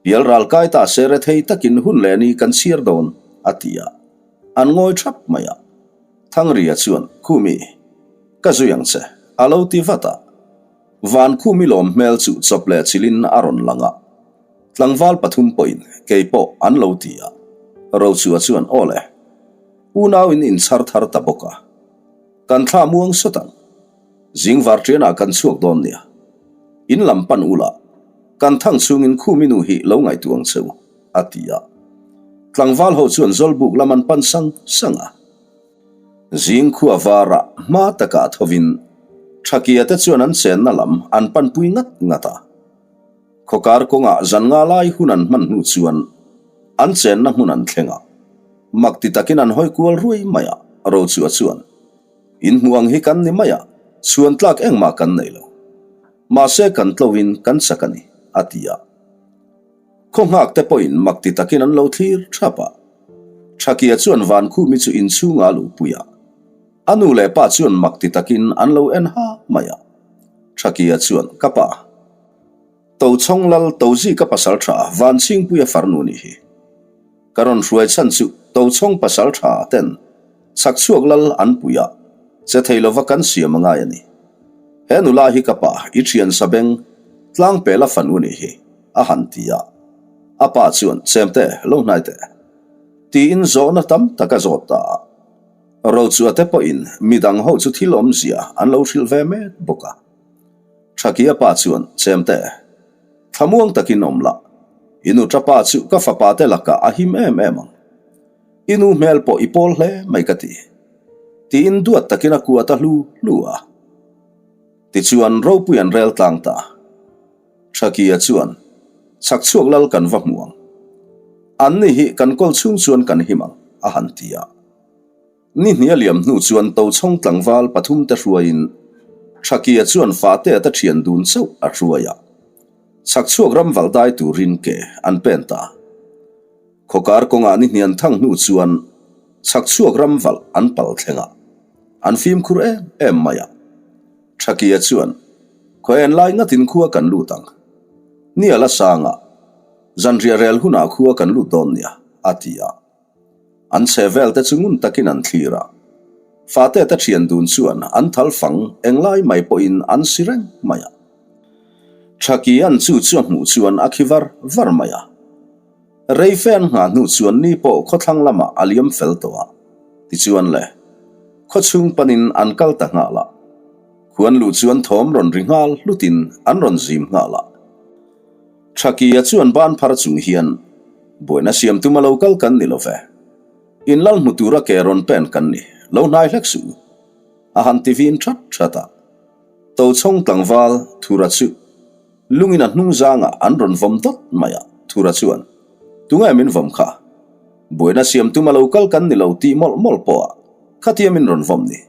Pial ral kai ta se rethei takin hun leh ni kan chhiar dawn, a ti a. An ngawi thap mai a. Thangria chuan, Khumi, ka zui ang che, a lo ti vat a. Van Khumi lawm hmel chu chawp leh chilhin a rawn lang a. Tlangval pathum pawhin kei pawh an lo ti a. Rochua chuan, Aw le, unauin inchhar thar ta bawk a. Kan thla muang sawt ang. Zing varṭianah kan chhuak dawn nia. In lam pan ula, kan thang chhungin Khumi nu hi lo ngaihtuah ang che u, a ti a. Tlangval ho chuan Zawlbuk lam an pan sang sang a. Zing khua varah hma takah thovin Thakia te chuan an chenna lam an panpui ngat ngat a. Khawkar kawngah zan nga lai hun an hman hnu chuan an chenna hmun an thleng a. Mak ti takin an hawi kual ruai mai a, Rochua chuan, In hmuh ang hi kan ni mai a, chhuan tlak engmah kan nei lo. Mahse kan tloin kan chak a ni, a ti a. Khaw nghak te pawhin mak ti takin an lo thlir thap a. Thakia chuan Vankhumi chu inchhungah a luhpui a. A nu leh pa chuan mak ti takin an lo en ha mai a. Thakia chuan, Ka pa, Tochhawng Lal Tozika pasal tha Vanchhingpuia farnu nih hi. Ka rawn hruai chhan chu Tochhawng pasal tha ten Chhakchhuak Lal an pui a, che thei lova kan siam a ngai a ni. He nula hi ka pa, i thian Sabeng, Tlangpela fanu nih hi, a han ti a. A pa chuan, Chemte, lo hnai teh. Tiin zawhna tam tak a zawt ta a. Rochua te pawhin midang ho chu thil awmzia an lo hrilh ve mek bawk a. Thakia pa chuan, Chemte, thlamuang takin awm la, i nu tapa chu ka fapa te lakah a him em em ang. I nu hmel pawh i pawl hle mai ka ti. Tiin duat takin a kuat a hlu hlu a. Tichuan ropui an rel tlang ta. Thakia chuan, Chhakchhuak lal kan va hmu ang. Anni hi kan kawl chhung chuan kan him ang, a han ti a. Ni hnih a liam hnu chuan Tochhawng tlangval pathumte hruaiin Thakia chuan fate ata thian dun chauh a hruai a. Chhakchhuak ram valh dai turin ke an pen ta. Khawkar kawngah ni hnian thang hnu chuan Chhakchhuak ram valh an pal thleng a, an fimkhur em em mai a. Thakia chuan, Khaw en lai ngatin khua kan lut ang. Ni a la sang a, zanriah rel hunah khua kan lut dawn nia, a ti a. An chhe vel te chu ngun takin an thlir a. Fate te thian dun chuan an thal fang englai mai pawhin an si reng mai a. Thaki an chu chu a hmuh chuan a khi var var mai a. Rei fe an nghah hnu chuan ni pawh khawthlang lamah a liam fel tawh a. Tichuan le, khawchhung panin an kal ta nghal a. Khuan luh chuan thawm rawn ri nghal hlutin an rawn zim nghal a. Thakia chuan ban phar chung hian, Buaina siam tuma lo kal kan ni lo ve. In lal hmu tura ke rawn pen kan ni, lo hnai hlek suh u. A han ti vin that that a. Tochhawng tlangval Thura chu lungin a hnung zangah an rawn vawm dawt mai a, Thura chuan, Tunge min vawm kha? Buaina siam tuma lo kal kan ni lo tih mawlh mawlh pawh a khatia min rawn vawm ni.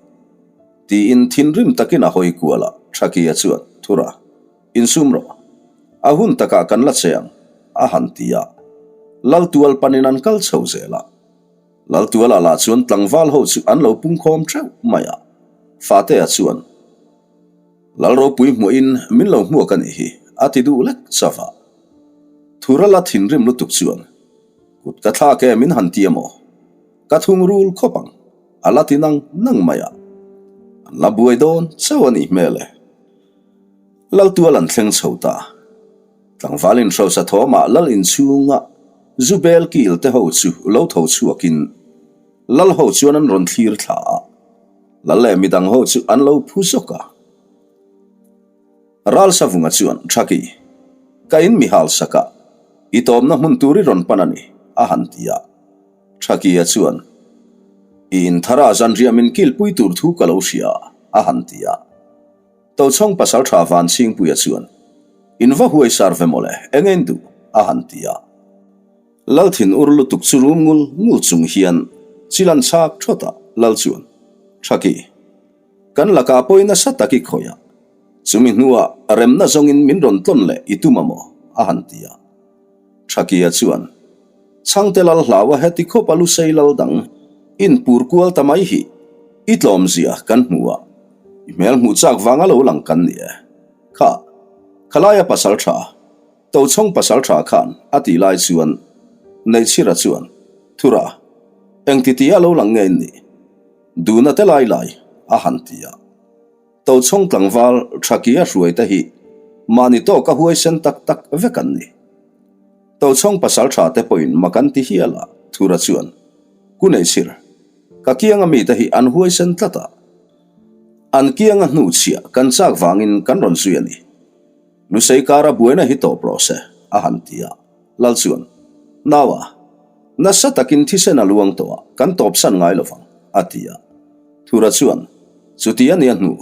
Tiin thinrim takin a hawi kual a, Thakia chuan, Thura. Insum rawh. A hun takah kan la che ang, a han ti a. Laltual panin an kal chho zel a. Laltuala lah chuan tlangval ho chu an lo pungkhawm theuh mai a. Fatea chuan, Lalropui hmuahin min lo hmuak a nih hi, a ti duh lek chauh a. Thurala thinrim lutuk chuan, Kut ka thlak e min han ti a maw? Ka thungrul khawp ang, a la ti nang nang mai a. An la buai dawn chauh a nih hmel e. Laltual an thleng chho ta. Tlangval inhrosa thawmah lal inchhunga zu bel kil te ho chu lo tho chhuakin lal ho chuan an rawn thlir thla a, lal leh midang ho chu an lo phu zawk a. Ralsavunga chuan, Thaki, ka in mi hal sak a, i tawmna hmun tur i rawn pan a ni, a han ti a. Thakia chuan, I inthara zanriah min kilpui tur thu ka lo hria, a han ti a. Tochhawng pasaltha Vanchhingpuia chuan, In va huai sar ve mawle, eng en duh? a han ti a. Lalthin ur lutuk chu rum ngul ngul chung hian chil an chhak thawt a, Lal chuan, Thaki, kan lakah pawi nasa tak i khawih a, chumi hnuah remna zawngin min rawn tlawn leh i tum a maw? a han ti a. Thakia chuan, Chhangte lal hlau a heti khawp a lusei lal dang in pur kual ta mai hi i tlawmzia kan hmu a, i hmel hmuh chak vanga lo lang kan ni e. Kha, khalaia pasal tha, Tochhawng pasal tha khan a tih lai chuan Neihchhira chuan, Thura, engti tia lo lang nge in nih? Duna te lai lai, a han ti a. Tochhawng tlangval Thakia hruaite hi mahni tawka huaisen tak tak vek an ni. Tochhawng pasal tha te pawhin mak an ti hial a, Thura chuan, Ku Neihchhir, ka kianga mite hi an huaisen tlat a, an kianga hnuchhiah kan chak vangin kan rawn zui a ni. Lusei kara buaina hi tawp rawh se, a han ti a. Lal chuan, Naua, nasa takin thisen a luang tawh a, kan tawpsan ngai lo vang, a ti a. Thura chuan, Chuti a nia hnu,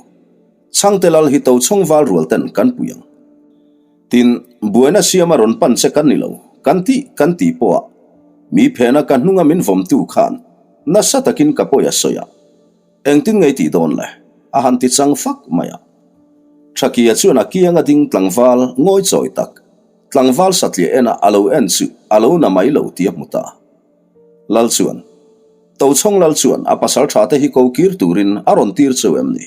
Chhangte lal hi Tochhawng val rual ten kan pui ang. Tin, buaina siama rawn pan che kan ni lo, kan tih kan tih pawh a, mi phena ka hnunga min vawmtu khan nasa takin ka pawi a sawi a, engtin ngei tih dawn le? a han ti chang fak mai a. Thakia chuan a kianga ding tlangval ngawi chawi tak, tlangval satliah ena a lo en chu a lo na mai lo tih a hmu ta. Lal chuan, Tochhawng Lal chuan a pasal tha te hi ko kir turin a rawn tir cheu em ni?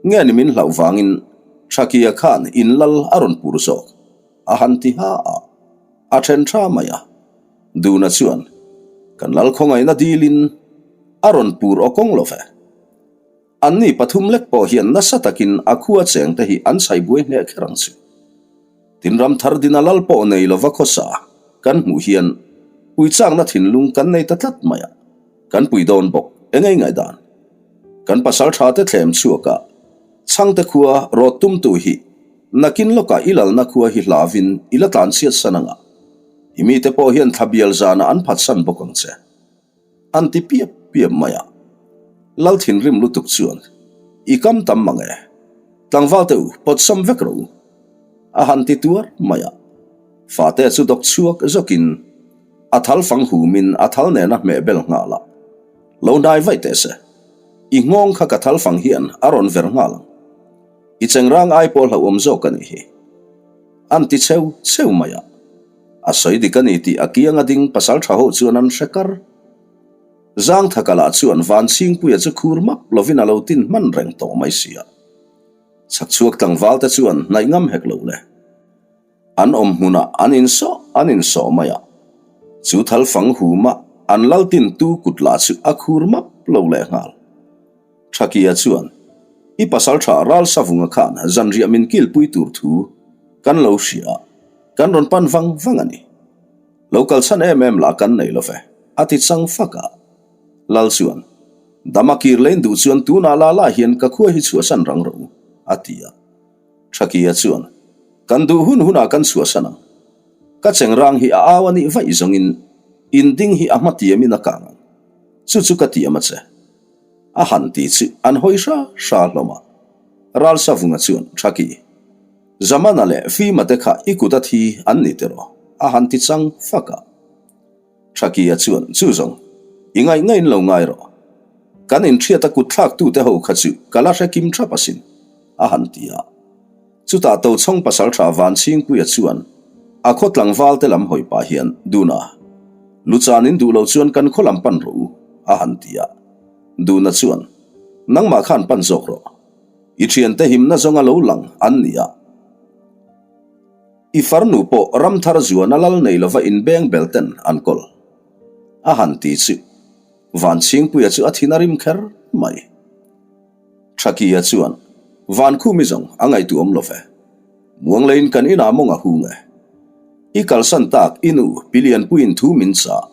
Nge ni min hlauh vangin Thakia khan in lal a rawn pur zawk? A han ti ha a, a then tha mai a. Duna chuan, Kan lal khawngaihna dilin a rawn pur aw kawng lo ve. Anni pathum lek pawh hian nasa takin a khua cheng te hi an chhai buai hneh kher ang chu. Tin ram thar dina lal pawh nei lova khawsa kan hmuh hian puichakna thinlung kan nei ta tlat mai a, kan pui dawn bawk engei ngaihdan. Kan pasal tha te thlem chhuak a, chhangte khua rawt tumtu hi nakin lawkah i lalna khua hi hlavin i la tlanchhiat san ang a, i mite pawh hian thlabial zanah an phatsan bawk ang che. An ti piap piap mai a. Lal thinrim lutuk chuan, I kam tam mang e. Tlangval te u, pawt sam vek rawh u. A han ti tuar mai a. Fate chu dawk chhuak zawkin a thal fang humin a thal nen a hmeh bel nghal a. Lo hnai vaih teh se. I nghawng kha ka thal fang hian a rawn ver nghal ang. I chengrang ai pawh hlauhawm zawk a nih hi. An ti cheu cheu mai a. A sawi dik a ni tih a kianga ding pasal tha ho chuan an hre kar. Zangthaka lah chuan Vanchhingpuia chu khur map lovin a lo tin hman reng tawh mai si a. Chhakchhuak tlangval te chuan hnaih ngam hek lo le. An awm hmunah an insawh an insawh mai a. Chu thal fang huma an lal tin tu kut lah chu a khur map lo lehnghal. Thakia chuan, I pasal tha ral savunga khan zanriah min kilpui tur thu kan lo hria a, kan rawn pan vang vang a ni. Lo kalchhan em em lah kan nei lo ve, a ti chang fak a. Lal chuan, Dama kir lein duh chuan tunah la la hian ka khua hi chhuahsan rang rawh u, a ti a. Thakia chuan, Kan duh hun hunah kan chhuahsan ang. Ka chengrang hi a au a nih vaih zawngin in ding hi a hma tiamin a kang ang. Chu chu ka tiam a che. A han ti chu an hawi hra hra hlawm a. Ralsavunga chuan, Thaki, Zamana leh Fima te kha i kut a thi an ni tiraw? a han ti chang fak a. Thakia chuan, Chu zawng, i ngaih ngaiin lo ngai rawh. Kan inhriat a kut thlak tute ho kha chu ka la hre kim thap asin, a han ti a. Chutah Tochhawng pasalṭha Vanchhingpuia chuan a khaw tlangvalte lam hawi pah hian, Duna, Luchan in duh lo chuan kan khaw lam pan rawh u, a han ti a. Duna chuan, Nangmah khan pan zawk rawh. I ṭhiante himna zawnga lo lang an ni a. I farnu pawh ramthar zuana lal nei lova inbeng bel ten an kawl. A han ti chu Vanchhingpuia chu a thin a rim kher mai. Thakia chuan, Vankhumi zawng a ngaihtuah awm lo ve. Muangleiin kan inah mawng a hung e. I kalsan tak i nu Pi Lianpuiin thu min chah.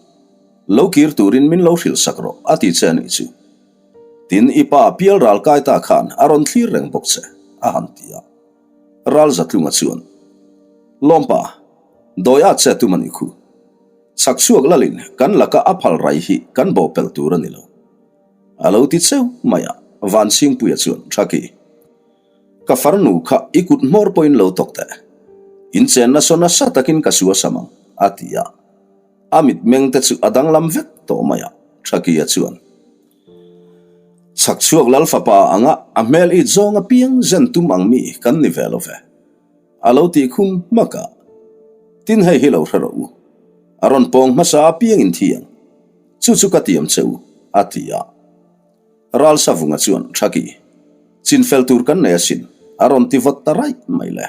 Lo kir turin min lo hrilh sak rawh a ti che a nih chu. Tin, i pa Pial ral kai ta khan a rawn thlir reng bawk che, a han ti a. Ral Zatlunga chuan, Lawmpa, dawi at che tum a nih khu. Chhak chhuak lalin kan laka a phal rai hi kan bawhpelh tur a ni lo. A lo ti cheu mai a, Vanchhingpuia chuan, Thaki, ka farnu kha i kut hmawr pawhin lo tawk teh. In chenna saw nasa takin ka suasam ang, a ti a. A mitmeng te chu a danglam vek tawh mai a, Thakia chuan, Chhak chhuak lal fapa anga a hmel it zawng apiang zen tum ang mi kan ni ve lo ve, a lo tih khum hmak a. Tin hei hi lo hre rawh u, a rawn pawng hmasa apiangin thi ang, chu chu ka tiam che u, a ti a. Ral Savunga chuan, Thaki, chinfel tur kan nei asin, a rawn ti vawt ta raih mai le.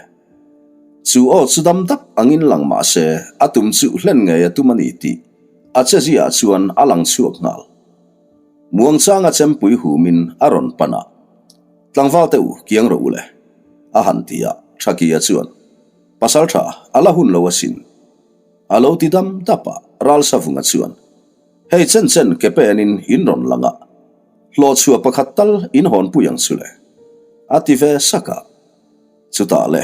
Chu aw chu dam dap angin lang mah se, a tum chu hlen ngei a tum a ni tih a cheziah chuan a lang chhuak nghal. Muangchanga chempui humin a rawn pan a, Tlangval te u, kiang rawh u le, a han ti a, Thakia chuan, Pasaltha, a la hun lo asin, a lo ti dam dap a, Ral Savunga chuan, Hei chen chen ke penin in rawn lang a, hlawhchhuah pakhat tal in hawnpui ang chu le, a ti ve sak a. Chutah le,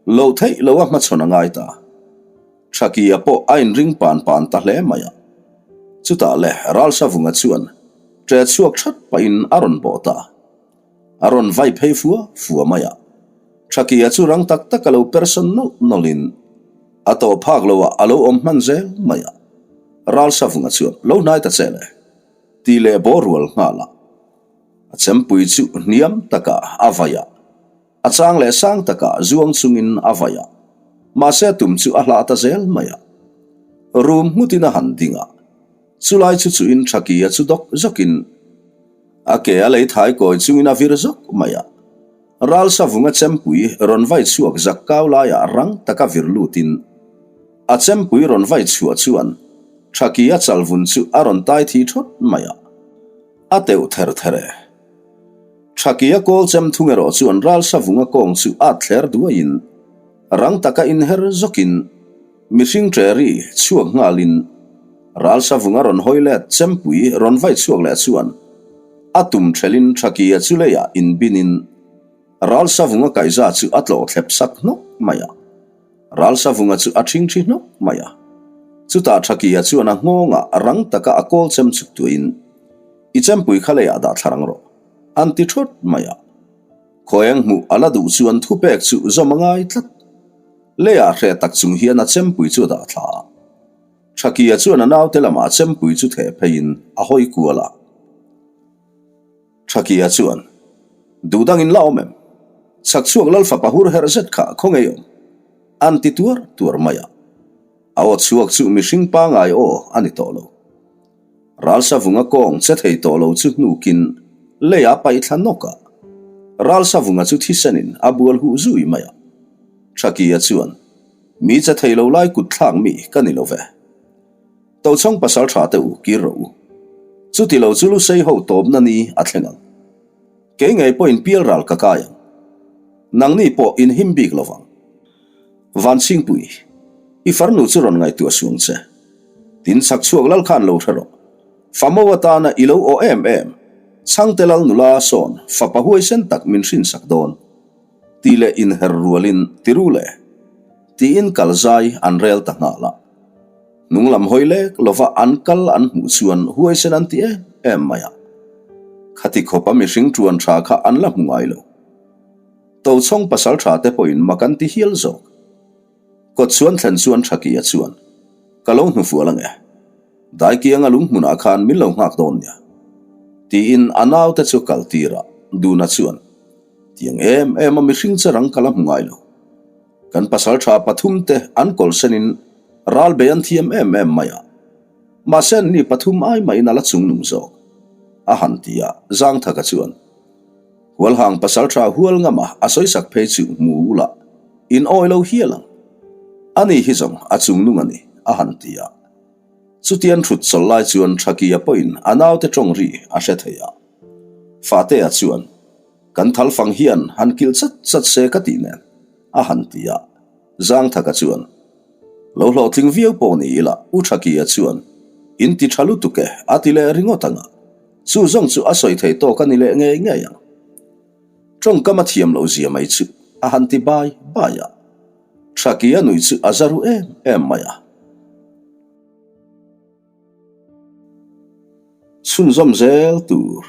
loh theih lo a hmachhawn a ngai ta. Thakia pawh a inring pan pan ta hle mai a. Chutah le, Ralsavunga chuan ṭe chhuak ṭhat pahin a rawn bawh ta. A rawn vai phei fua fua mai a. Thakia chu rang tak tak a lo persawn nawlh nawlhin a tawh phak loah a lo awm hman zel mai a. Ralsavunga chuan lo hnai ta che le, tih leh bawh rual nghal a. A chempui chu hniam takah a vai a, a chang leh sang takah zuang chungin a vai a, mahse a tum chu a hlah ta zel mai a. Rum nghutin a han ding a, chulai chu chuin Thakia chu dawk zawkin a ke a lei thai kawi chungin a vir zawk mai a. Ral savunga chempui rawn vai chhuak zak kau laiah rang taka vir lutin a chempui rawn vai chhuah chuan Thakia chalvun chu a rawn tai thi thawt mai a. A teuh ther ther e. Thakia kawl chem thung erawh chuan ral savunga kawng chu a thler duaiin rang taka inher zawkin mihring ṭe ri chhuak nghalin ral savunga rawn hawi let chempui rawn vai chhuak leh chuan a tum ṭhelin Thakia chu leiah inbinin ral savunga kaihza chu a tlawh thlep sak hnawk mai a. Ral Savunga chu a ṭhingṭhi hnawk mai a. Chutah Thakia chuan a nghawngah rang taka a kawl chem chuk tuahin, I chempui kha leiah dah thla rang rawh, an ti ṭhawt mai a. Khawieng hmuh a la duh chuan thupek chu zawm a ngai tlat. Leiah hreh tak chung hian a chempui chu a dah thla a. Thakia chuan a naute lamah chempui chu theh pheiin a hawi kual a. Thakia chuan, Duh dangin la awm em? Chhak chhuak lal fapa hur herh zet kha khaw ngei awm? An ti tuar tuar mai a. A aw chhuak chu mihring pangai aw a ni tawh lo. Ralsavunga kawng che thei tawh lo chu hnukin lei a paih thla nawk a. Ralsavunga chu thisenin a bual huh zui mai a. Thakia chuan, Mi che thei lo lai kut thlak mi ka ni lo ve. Tochhawng pasal tha te u kir rawh u. Chuti lo chu Lusei ho tawpna ni a thleng ang. Kei ngei pawhin pial ral ka kai ang. Nangni pawh in him bik lo vang. Vanchhingpui, i farnu chu rawn ngaihtuah suang che. Tin chhak chhuak lal khan lo hre rawh. Famo atana i lo aw em em, Chhangte lal nula sawn fapa huaisen tak min hrinsak dawn. Tih leh inher rualin tiru le. Tiin kal zai an rel ta nghal a. Hnung lam hawi lek lova an kal an hmuh chuan huaisen an ti em em mai a. Khati khawpa mihring ṭuan ṭha kha an la hmu ngai lo. Tochhawng pasal ṭha te pawhin mak an ti hial zawk. Kawt chuan thlen chuan Thakia chuan, Ka lo hnufual ang e. Daikianga lung hmunah khan min lo nghak dawn nia. Tiin a naute chu kal tir a, Duna chuan. Tiang em em a mihring che rang ka la hmu ngai lo. Kan pasaltha pathumte an kawlhsenin ral bei an thiam em em mai a. Mahse anni pathum ai mahin a la chungnung zawk, a han ti a, Zangthaka chuan Hualhang pasaltha hual ngama a sawisak phei chu hmu ula in awi lo hial ang. Ani hi zawng a chungnung a ni, a han ti a. Chutian thut chawlh lai chuan Thakia pawhin a naute tawng ri a hre thei a. Fatea chuan, Kan thalfang hian han kilh chat chat se ka tih nen, a han ti a. Zangthaka chuan, Lo hlawhtling viau pawh ni ila, U Thakia chuan, In ti tha lutuk e, a ti leh ringawt ang a. Chu zawng chu a sawi thei tawk a ni leh ngei ngei ang. Tawngkam a thiam loh zia mai chu a han ti bai bai a. Thakia nui chu a za ru em em mai a. Chhunzawm zel tur.